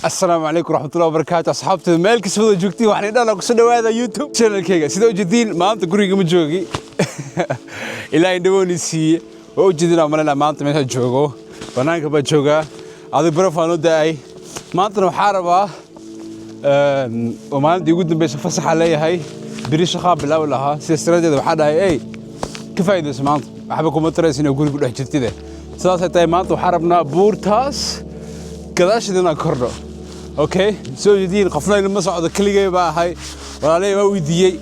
Asalaamu calaykum waraxmatullahi wabarakaatu. Asxaabteeda meel kasta wada joogtiin, waxaan idhan kusoo dhawaada YouTube channelkayga. Sida ujeediin, maanta guriga ma joogi, ilaa indhawooni siiye. Waa ujeedin aan malayna maanta meesha joogo, banaanka baa joogaa. Adig barafaan u da'ay. Maantana waxaa rabaa oo maalintii ugu dambeysa fasaxa leeyahay, beri shaqaa bilaawi lahaa. Sidaas daraaddeed waxaa dhahay, ey, ka faa'iidayso maanta, waxba kuma taraysa inaa guriga ku dhex jirtide. Sidaasay tahay, maanta waxaa rabnaa buurtaas gadaasheeda inaan kordho. Okay, soo jeediin, qofna ilma socdo, keligay baa ahay. Walaalay waa weydiiyey,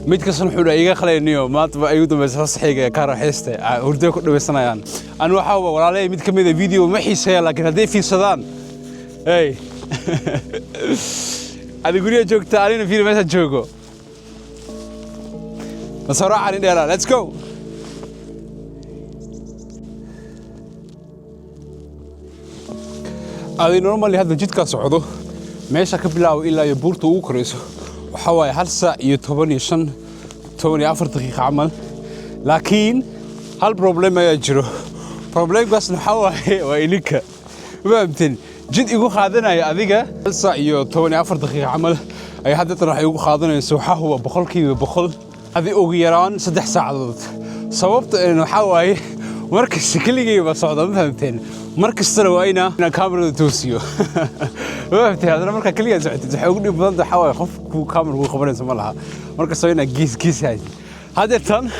mid kastana wuxuu dhahay, iga qalayniyo, maanta baa igu dambaysa fasaxayga, ka raaxaysta, hurdo ku dhawaysanayaan. Ani waxaa waa walaalay mid ka mid a video ma xiiseeya, laakiin hadday fiirsadaan, hey, adi guriga joogta, anina fiiri meesha joogo, masaraacan dheeraa. Let's go. Adi normally hadda jidkaa socdo, meesha ka bilaabo ilaa iyo buurta ugu korayso waxaa waaye 1 saac iyo 15, 14 daqiiqa camal. Laakiin hal problem ayaa jiro. Problemkaasna waxaa waaye waa ilinka, ma fahamteen? Jid igu qaadanaya adiga 1 saac iyo 14 daqiiqa camal ay haddatan waxay igu qaadanayso, waxaa huba 100% adi ugu yaraan 3 saacadood. Sababta waxaa waaye markasta keligay baa socda, ma fahamteen? Mar kastana waa inaa kaamarada toosiyo, ma fahamteen? Haddana markaa keligaa socotid, waxay ugu dhib badan tahay waxaa waaye qof kuu kaamara kuu qabanayso ma laha. Mar kasta waa inaa gees gees haysid. Haddeertan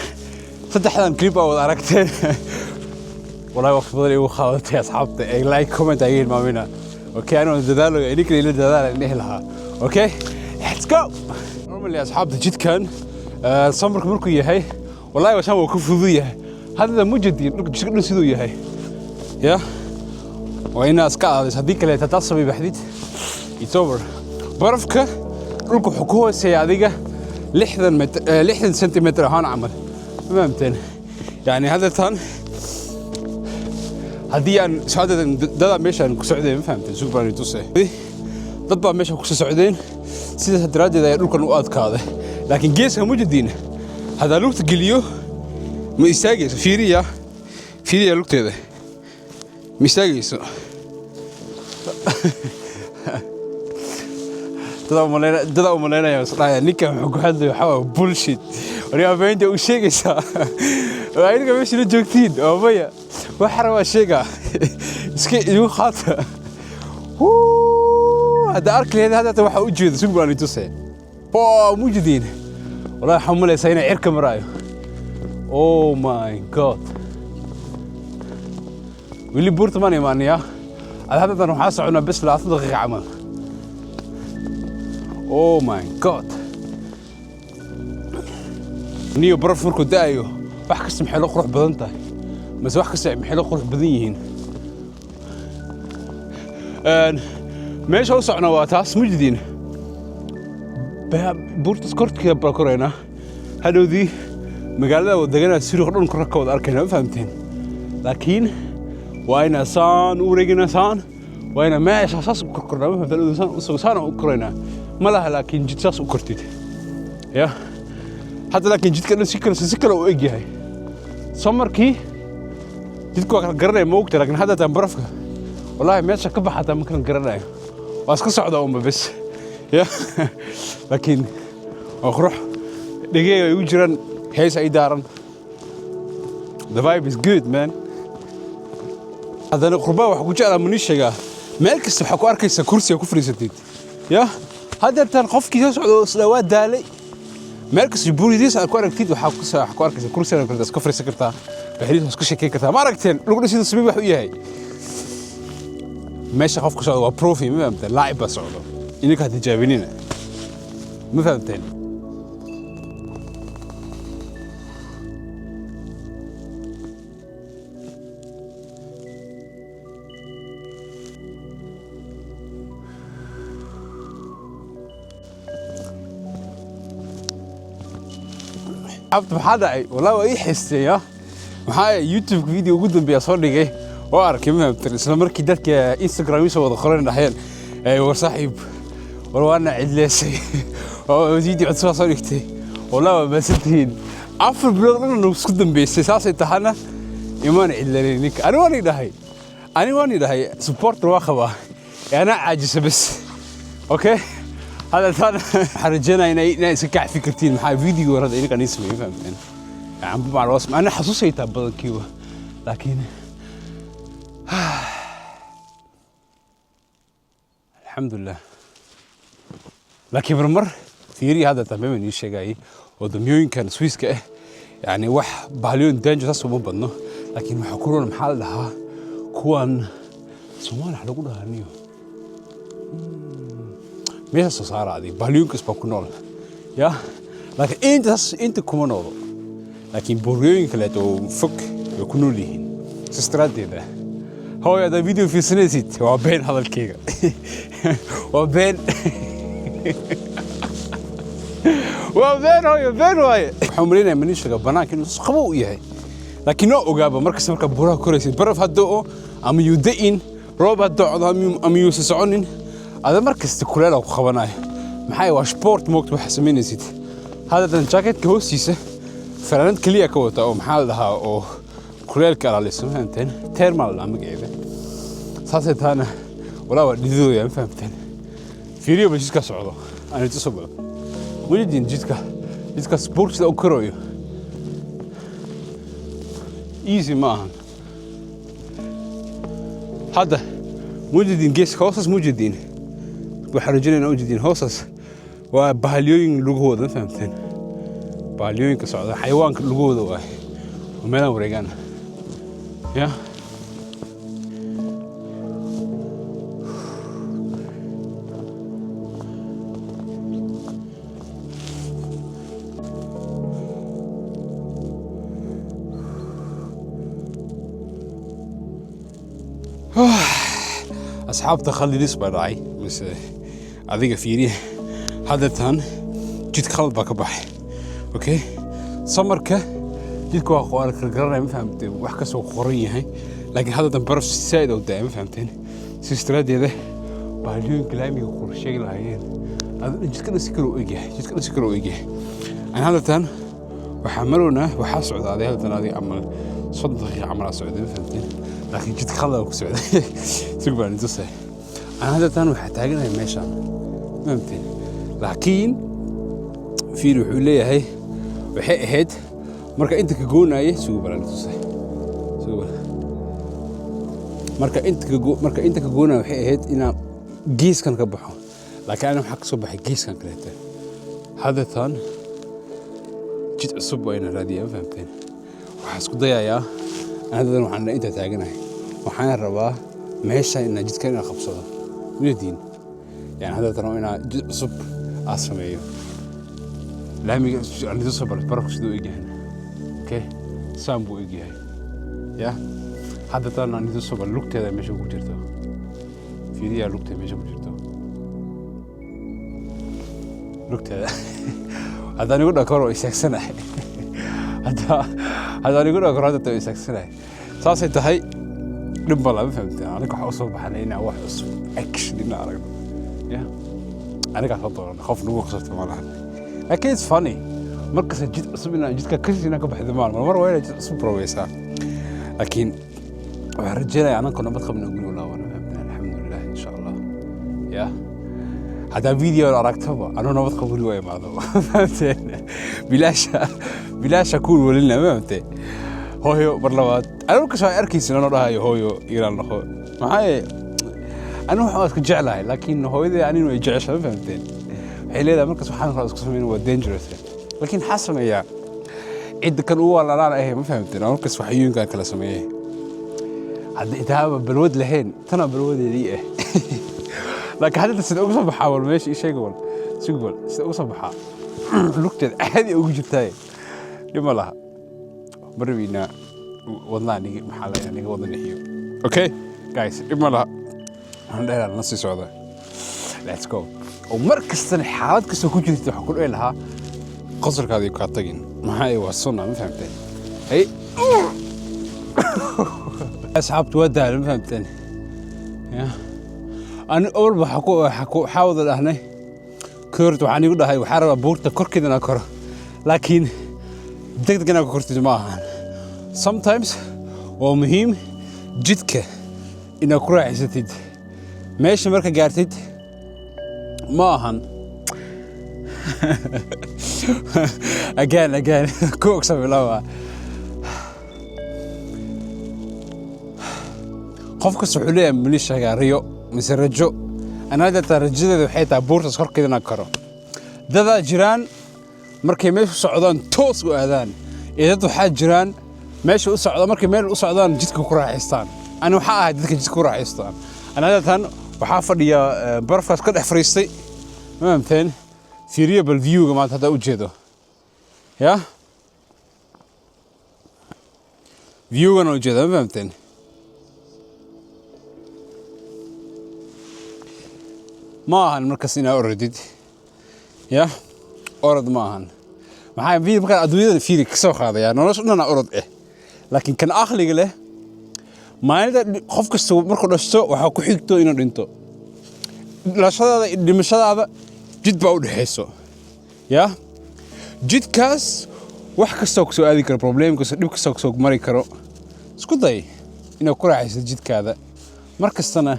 saddexdan clip aa wada aragteen, wallahi waqti badan igu qaadatay. Asxaabta ee like, comment ayaga hilmaamina. Okay, anoo dadaalayo, idinkana ila dadaala dhihi lahaa. Okay, let's go. Normally asxaabta, jidkan samarka markuu yahay, wallahi washaan waa ka fudud yahay. Hadda mujadiin dhulka, jidka dhan siduu yahay ya waa inaad iska aadayso. Haddii kaleet haddaad samay baxdid, it's over. Barafka dhulka wuxuu ku hooseeya adiga 60 mitr, 60 centimeter ahaan camal, ma fahamteen? Yani hadda tan haddii aan socdadan, dadaa meeshaan ku socdeen, ma fahamteen? Sug baan tuse, dad baa meesha ku soo socdeen. Sidaas daraaddeed ayaa dhulkan u adkaaday. Laakiin geeska mujadiin haddaa lugta geliyo, ma istaagayso. Fiiriya, fiiriya, lugteeda ma istaagayso. Dadaa umalaynaya isdhahaya, ninkan wuxuu ku hadlaya waxaa waa bullshit, waryaa beenta u sheegaysaa. Waa idinka meesha la joogtiin oo maya, waxa rabaa sheegaa, iska igu qaata. Hadda arki lahayd hadda waxaa u jeeda, sug baan ituse oo mujadiin. Wallahi waxaan malaysaa inay cirka maraayo. Oh my God, weli buurta maan imaanayaa. Ad haddatan waxaa soconaa bes 20 daqiiqa camal. Oh my God, niyo baraf markuu da'ayo, wax kasta maxay la qurux badan tahay, mase wax kasta maxay la qurux badan yihiin. Meesha u socna waa taas, mujdiin, buurtas korkeeda baa koraynaa. Hadhowdii magaalada deganaa Suriq dhan kor ka wada arkayna, ma fahamteen? Laakiin waa inaa saan u wareegaynaa, saan waa inaa meesha saas u korkornaa, ma fahamteen? Saan u saan u koraynaa ma laha, laakiin jid saas u kortid ya hadda. Laakiin jidka dhan si kale u eg yahay. Samarkii jidka waa kala garanaya, ma ogta? Laakiin hadda taan barafka, wallahi meesha ka baxataa ma kala garanayo, waa iska socdaa unba bes ya. Laakiin waa qurux, dhegeyga ay ugu jiraan hees ay daaran. The vibe is good, man. Haddana qurbaa waxa ku jeclaa mani sheegaa, meel kasta waxaa ku arkaysaa kursiga ku fadhiisatid ya. Haddeertaan qofkii soo socda oo isla waa daalay, meel kasta buuridiis aad ku aragtid, waxaa ku arkaysaa kursiga kale, iska fadhiisan kartaa, baxriis iska sheekeyn kartaa. Ma aragteen dhulka sida sabiib wax u yahay? Meesha qofka socda waa profi, ma fahamteen? Laacib baa socdo, idinka ha tijaabinina, ma fahamteen? Abta maxaa dhacay? Wallahi waa ii xiiseeya. Maxaa YouTube video ugu dambeeya soo dhigay oo arkay, ma fahamteen? Isla markii dadka Instagram soo wada qoran dhaheen, war saaxiib, war waana cidleysay oo video cusub soo dhigtay. Wallahi waa maasantihiin. 4 bilood dhan nagu isku dambeysay, saasay tahana imaan cidlanin ninka. Ani waan idhahay, supporter waa qabaa. Ee anaa caajisa bas. Okay, hadda taan waxaan rajeynaya inay iska kacfi kartiin. Maxaa video hore hadda idinkaan ii sameeyey, fahamteen? Cambo baa loo samey, ana xasuusaytaa badankiiba, laakiin alxamdulilah. Laakiin marmar fiiriya hadda dambe baan ii sheegayay oo damyooyinkan Swisska ah, yani wax bahalyoon danger saas uma badno, laakiin waxaa ku roon, maxaa la dhahaa kuwan Soomaali wax lagu dhahaa niyo meesha soo saara adig, bahalyooyinkaas baa ku nool ya, laakiin intaas inta kuma noolo, laakiin buuryooyin kaleeto oo fog way ku nool yihiin. Sidaas daraaddeeda, hooy, haddaa video fiirsanaysid, waa been hadalkayga, waa been, waa been hooyo, been waaye. Waxaan umaleynaya maniishaga banaanka inuu qabow u yahay, laakiin waa ogaaba markasta markaa buuraha koraysid, baraf hadda oo ama yuu da'in, roob ha docdo ama yuusa soconin, ada mar kasta kuleel ku qabanayo. Maxaa waa sport moogta waxa samaynaysid. Hadda jacketka hoostiisa fanaanad keliya ka wata oo, maxaa la dhahaa, oo kuleelka ilaalisa, ma fahamteen? Thermal la dhahaa magaceeda. Saasay taana walaa waa dhididooya, ma fahamteen? Fiiriyo ba jidka socdo aan ituso bal welidiin jidka, jidka sport sida u korayo easy ma ahan. Hadda mujadiin geeska hoostaas, mujadiin waxaan rajaynayna ujeediin hoostaas waa bahalyooyin lugahooda, ma fahamteen? Bahalyooyinka socda, xayawaanka lugahooda waay oo meelaan wareegaan ya. Asxaabta, khalilis baa dhacay mise adiga fiiriya. Hadda tan jidka khalad baa ka baxay. Okay, samarka jidka waa la kala garanaya, ma fahamteen? Wax kastoo qoran yahay, laakiin hadda tan baraf saaid oo daaya, ma fahamteen? Sidaas daraaddeeda bahalyooyinka laamiga qorsheegi lahaayeen adna jidka dhan si kale u egyahay, jidka dhan si kale u egyahay. Aan hadda tan waxaa marownaa, waxaa socdaaday hadda tan adiga camal 30 daqiiqa camal aa socday, ma fahamteen? Laakiin jidka khalad ku socday. Sug baan itusay. Aan hadda tan waxaa taaganahay meeshaan, ma fahamteen? Laakiin fiir, wuxuu leeyahay waxay ahayd marka inta ka goonaaye. Sugu baan itusay, sugu bal. Marka inta ka goonaaye waxay ahayd inaan geeskan ka baxo, laakiin ana waxaa ka soo baxay geeskan kaleete. Hadda tan jid cusub waa inaan raadiyaa, ma fahamteen? Waxaa isku dayayaa haddan waxaan inta taaganahay, waxaan rabaa meesha inaan jidka inaan qabsado muyadiin. Yani hadda tan waa inaan jid cusub aan sameeyo. Laamiga aan soo bar barafku siduu u egyahay. Okay, saan buu egyahay ya. Hadda tan aan soo bar lugteeda meesha ku jirto. Fiiriyaa lugteeda meesha ku jirto, lugteeda haddaan igu dhakor waa istaagsanahay. Haddaan igu dhakor hadda waa istaagsanahay. Saasay tahay, dhib ma lama fahamteen. Aniga waxaa usoo baxnay inaan wax cusub action inaan aragno ya. Anigaa soo dooran, qof nagu qasabta ma lahan, laakiin it's funny markasta jid cusub inaan jidka kasi inaan ka baxdo maalin mar waa inaad jid cusub baroweysaa. Laakiin waxaan rajeynaya ananka nabad qabna guriga laabana, fahamteen? Alxamdulilah, insha Allah ya. Haddaa video aragtaba anuu nabad qab guriga waa imaado, fahamteen? Bilaasha bilaasha kuul welina, ma fahamteen? Hooyo mar labaad anigu kasoo arkaysin anoo dhahayo hooyo iiraan noqo. Maxaa anigu waxaan iska jeclahay, laakiin hooyadii aninu ay jeceshahay, ma fahamteen? Waxay leedahay markaas waxaan kale isku samayn waa dangerous, laakiin maxaa sameeyaa? Cidda kan ugu walaalaan ahay, ma fahamteen? Markaas waxyooyinkan kala sameeyay hadda intaaba balwad lahayn, tanaa balwadeedii ah. Laakiin hadda sida uga soo baxaa wal meesha ii sheega wal, sug wal, sida uga soo baxaa lugteed caadi ugu jirtaaye, dhib ma laha. Ma rabiynaa wadnaa nigi, maxaa la niga wada nixiyo. Okay guys, dhib ma laha, waxaan dheeraa na sii socda. Let's go. Oo mar kastana xaalad kastoo ku jirta waxaan ku dhihi lahaa qosolkaada kaa tagin. Maxaa waa sunna, ma fahamteen? Hey asxaabtu, waa daala, ma fahamteen? Ya ani awalba waxaa wada dhahnay koort, waxaan igu dhahay waxaa rabaa buurta korkeeda inaan koro, laakiin degdeg inaan ku kortid ma ahan. Sometimes waa muhiim jidka inaad ku raaxaysatid. Meesha marka gaartid ma ahan. Again, again, ku ogsa bilaaba. Qof kasta wuxuu leeyahay, mali sheegaa, riyo mise rajo. Anaa taa rajadeeda waxay tahay buurtaas korkeeda inaan karo. Dadaa jiraan markay meesha u socdaan toos u aadaan, iyo dad waxaa jiraan meesha u socda, markay meel u socdaan jidka ku raaxaystaan. Ani waxaa ahay dadka jidka ku raaxaystaan. Ani haddatan waxaa fadhiya barafkaas ka dhex fadhiistay, ma fahamteen? Fiiriya bal viewga maanta haddaa u jeedo ya viewgana u jeeda, ma fahamteen? Ma ahan markas inaa orodid ya, orod ma ahan. Maxaa fiiri, markaa adduunyada fiiri ka soo qaadaya, nolosha dhanaa orod eh, laakiin kan aqliga leh maalinta qof kasta markuu dhashto waxaa ku xigto inuu dhinto. Dhalashadaada iyo dhimashadaada jid baa u dhexayso ya. Jidkaas wax kastoo kusoo aadi karo, problem kasta, dhib kastoo kusoo mari karo, isku day inaad ku raaxaysid jidkaada, mar kastana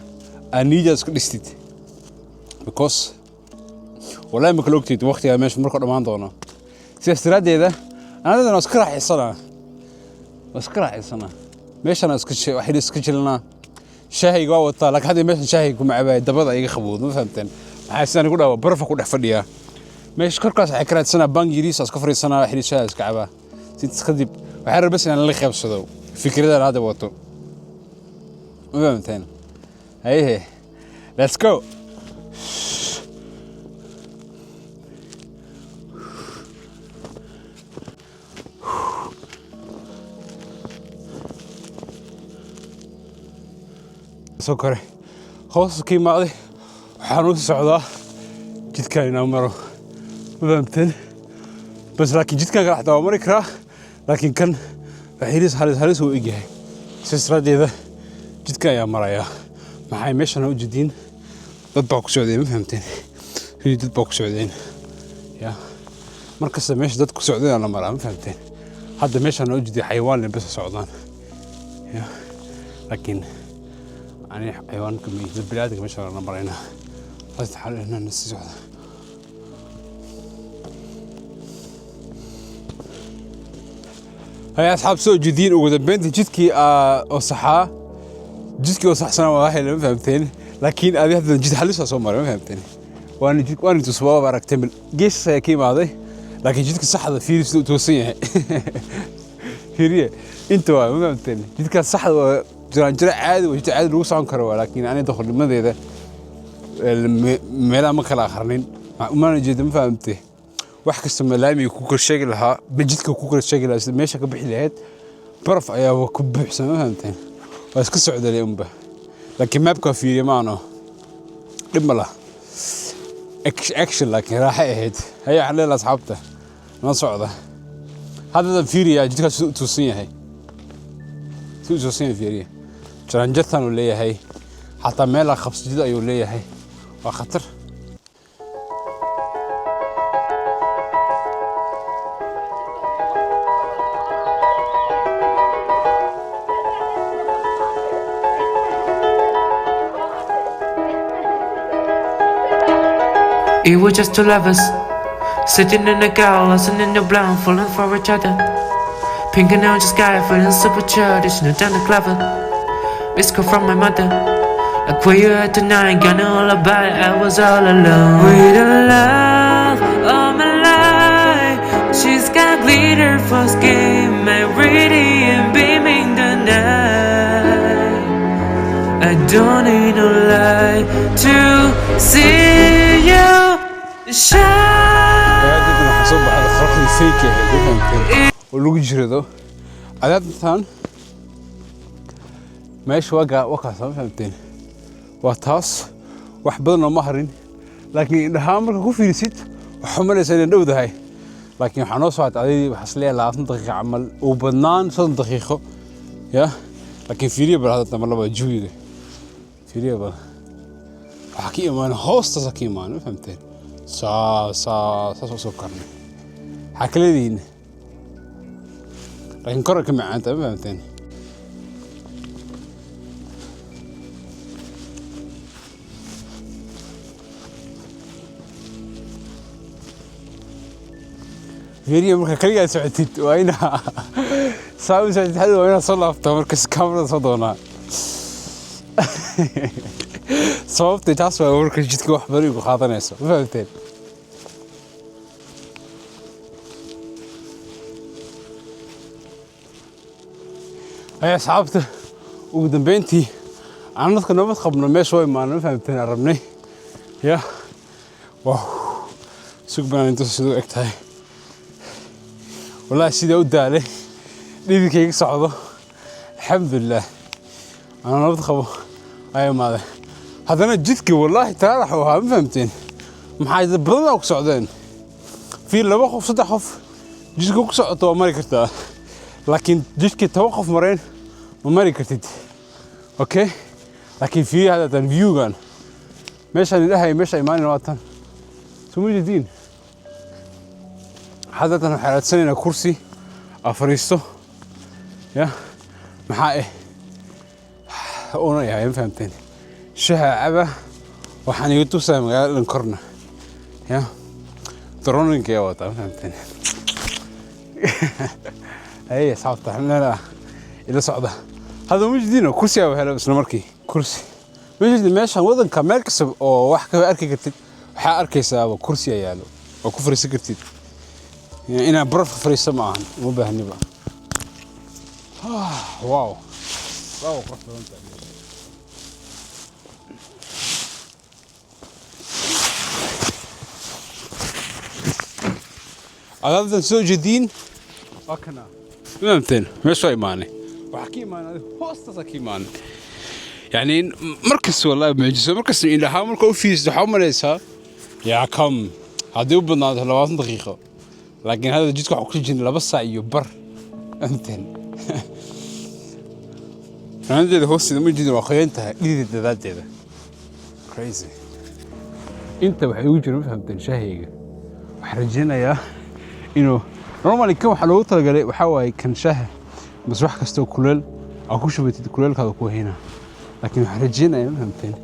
aad niyadaada isku dhistid, because wallahi ma kala ogtid waqtigaa meesha markuu dhammaan doono. Sidaas daraaddeeda anadana waa iska raaxaysanaa, waa iska raaxaysanaa meeshana, iska waxayna iska jilinaa. Shaahayga waa wataa, laakiin hadda meeshan shaahayga kuma cabaaya, dabada iga qabowd, ma fahamteen? Maxaa sidaan igu dhawa, barafa ku dhex fadhiyaa meesha korkaas. Waxay ka raadsanaa bank yariis, iska fadhiisanaa, xili shaah iska cabaa. Sintaas kadib waxaa rabaa bas inaan la qaybsado fikradan hadda wato, ma fahamteen? Hayehe, let's go. Soo kore hoos ka imaaday, waxaan u socdaa jidkan inaan maro, ma fahamteen? Bas laakiin jidkan kale xataa waa mari karaa, laakiin kan halis halis halis uu egyahay. Sidaas daraaddeeda jidkan ayaa marayaa. Maxay meeshan u jeediin? Dad baa ku socdeen, ma fahamteen? Sidii dad baa ku socdeen ya. Markasta meesha dad ku socdeen la maraa, ma fahamteen? Hadda meeshan u jeediin xayawaan le bas socdaan ya, laakiin ani xayawaanka ma dad bini'aadamka meesha la maraynaa. Saas xal inaan sii socda. Hay asxaab, soo jeediin ugu dambeyntii jidkii oo saxaa, jidkii oo saxsanaa waa helay, ma fahamteen? Laakiin adi hadda jid halis soo maray, ma fahamteen? Waana jid, waana tusbaaba aragteen, geesas ayaa ka imaaday, laakiin jidka saxda fiiri siduu u toosan yahay. Fiiriye inta waa, ma fahamteen? Jidkaas saxda waa jiraanjiro caadi, waa jid caadi lagu socon karo waa, laakiin ani doqornimadeeda meelaha ma kala akhrinin, umana jeedo, ma fahamte? Wax kasta ma laamiga ku kor sheegi lahaa, ma jidka ku kor sheegi lahaa sida meesha ka bixi lahayd. Baraf ayaa ku buuxsan, ma fahamteen? Waa iska socdalay unba, laakiin mapka fiiriye maano, dhib ma laha. Action, laakiin raaxay ahayd. Haya, waxaan leeyahay asxaabta nala socda, haddadan fiiriyaa jidkaas siduu u toosan yahay, siduu u toosan yahay fiiriya. Jaranjartan uu leeyahay, xataa meelaa qabsajid ayuu leeyahay, waa khatar. It was just two lovers sitting in the car, listening in the blind, falling for each other. Pink and orange sky, feeling super childish, no down the clever. Missed call from my mother. Like where you at tonight, got all about it, I was all alone. With the love of my life, she's got glitter for skin, my radiant beaming the night. I don't need no light to see you shine. Haddan waxaa soo baxday qoraxdii fake ahayd, ma fahamteen? Oo lagu jirado adaadtan meesha waa waa kaas, ma fahamteen? Waa taas, wax badan oo ma harin, laakiin indhahaan marka ku fiirisid waxaa umalaysaa inay dhowdahay, laakiin waxaa noo socota adii waxaa is leeyahay 20 daqiiqo camal, ugu badnaan 30 daqiiqo ya. Laakiin fiiriya bal hadda mar laba jawiga fiiriya bal. Waxaa ka imaan hoostaasa ka imaan, ma fahamteen? Saa saa saas u soo karnay, waxaa ka leedihiin, laakiin kor ka macaanta, ma fahamteen? Fiiriya, marka kaligaa socotid waa inaa saa u socotid, hadhow waa inaad soo laabtaa markas kamarada soo doonaa. Sababta taas waa marka jidka wax badan igu qaadanayso, ma fahamteen? Haya asxaabta, ugu dambeyntii aan dadka nabad qabno meesha waa imaana, ma fahamteen? Aan rabnay ya. Wow, sug banaan inta siduu eg tahay. Wallaahi sidaa u daalay, dhididkayga socdo. Alxamdulilah, aan nabad qabo ayaa imaaday. Haddana jidka wallaahi taraarax u ahaa, ma fahamteen? Maxaa dad badanaa ku socdeen. Fiir, laba qof, saddex qof jidka ku socoto waa mari kartaa, laakiin jidkii 10 qof mareen ma mari kartid. Okay, laakiin fiiri haddatan viewgan meeshaan idhahay, meesha imaanin waa tan, soo ma jeediin? Haddatan waxaan raadsanaynaa kursi aa fadhiisto ya. Maxaa una yahay, ma fahamteen? Shaha caba, waxaan iga tusaa magaalada dhan korna ya. Droninka ayaa wataa, ma fahamteen? Ay asxaabta, xamnana ila socda. Hadda ma jeedino, kursi aa helo isla markii kursi. Ma jeedin meeshan wadanka meel kasta oo wax ka arki kartid, waxaa arkaysaaba kursi ayaa yaalo oo ku fariisan kartid. Inaad barafka fariisto ma ahan, uma baahniba. Wow wow, qurux badan tahay. Adadan soo jeediin waa kana, ma fahamteen? Meesha waa imaanay, waxaa ka imaanay hoostaasaa ka imaanay. Yani markas wallahi mucjiso, markas indhaha marka u fiirisid waxaa u malaysaa yaa kam haddii u badnaato 20 daqiiqo, laakiin hadda jidka waxaa ku jirna 2 saac iyo bar. Fahamteen? Xunadeeda hoosteeda ma jeedin, waa qoyan tahay dhidid dadaaddeeda. Crazy. Inta waxay ugu jira, ma fahamteen? Shaahayga waxaan rajaynayaa inuu normally kan waxaa loogu talagalay waxaa waaye kan shaaha bas, wax kastoo kuleel aa ku shubatid kuleelkaada ku haynaa, laakiin waxaan rajaynayaa, ma fahamteen,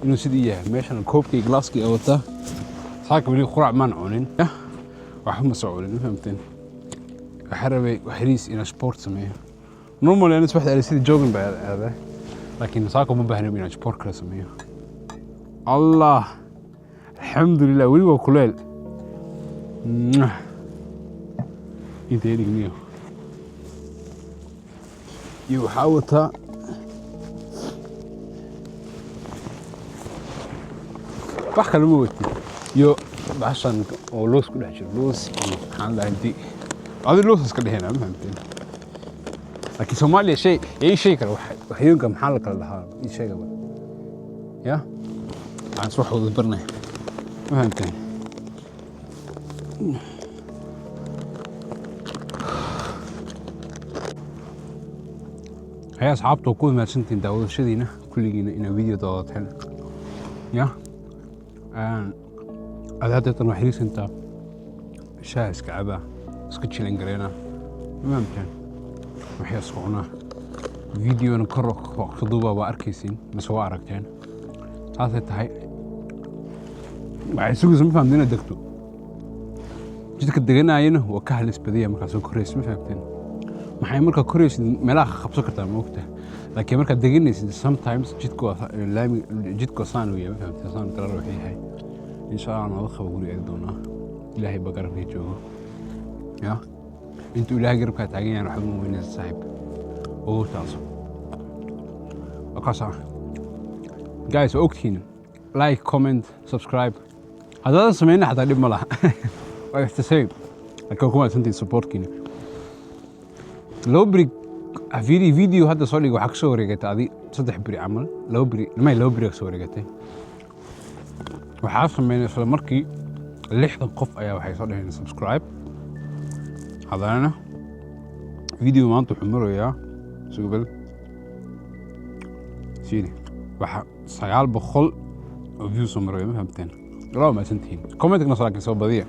inuu sidii yahay. Meeshan koobka iyo glaaskii aa wataa. Saaka weli quraac maan cunin, waxba ma soo cunin, ma fahamteen? Waxaa rabay waxriis inaan sport sameeyo. Normally ana subaxda aada sida jogging baa aadaa, laakiin saaka uma baahnayn inaan sport kale sameeyo. Allah, alxamdulilah, weli waa kuleel. Mwah. Inta dhigniyo iyo waxaa wataa wax kale ma watid, iyo bahashan oo loos ku dhex jiro, loos iyo maxaan dhahay di adi loos iska dhehena, ma fahamteen? Laakiin Soomaaliya shay ii sheegi kara waxyooyinka maxaa la kala dhahaa, ii sheegaba ya. Waxaan is wax wada barnay, ma fahamteen? Haya asxaabta, waa ku mahadsantihiin daawadashadiina kulligiina inaa video daawateen ya. Ada haddeetan waa xiriirsantaa, shaah iska cabaa, iska chilling gareena, ma fahamteen? Waxay isku cunaa videona kor ka duuba, waa arkaysiin mise waa aragteen. Saasay tahay, waxay sugaysa, ma fahamteen, inaad degto. Jidka deganaayana waa ka halis badaya markaa soo koraysa, ma fahamteen? Maxay markaa koraysid meelaha qabsan kartaa, ma ogta? Laakiin markaad deganaysid sometimes jidku waa laami, jidku waa saan uu yahay, ma fahamteen? Saan darar wuxuu yahay. Insha Allah nabad qaba guri aadi doonaa. Ilaahay baa garabkay joogo ya. Intuu Ilaahay garabkaa taagan yahay waxba ma weynaysa, saaxiib, ogow taas. Wakaasa guys, waa ogtihiin, like, comment, subscribe. Haddaadan sameyna xataa dhib ma laha, waa it's the same, laakiin waa ku mahadsantihiin supportkiina. 2 beri video video hadda soo dhigay, waxaa kasoo wareegatay adi 3 beri camal, 2 beri may, 2 beri kasoo wareegatay. Waxaa sameynay isla markii 60 qof ayaa waxay soo dhaheen subscribe. Haddana video maanta wuxuu marayaa sugabel siini waxa 900 oo views soo maraya, ma fahamteen? Waa mahadsantihiin. Commentkana soo, laakiin soo badiya.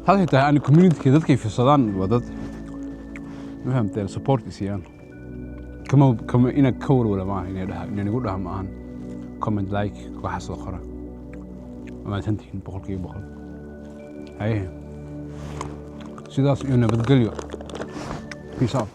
Taasay tahay ani community dadkay fiirsadaan waa dad, ma fahamteen, support isiiyaan. Kama ina ka walwala maaha, inay dhaha, inay nagu dhaha ma ahan. Comment, like, waxa soo qora. Waa mahadsantihiin 100%. Haye. Sidaas iyo nabadgelyo. Peace out.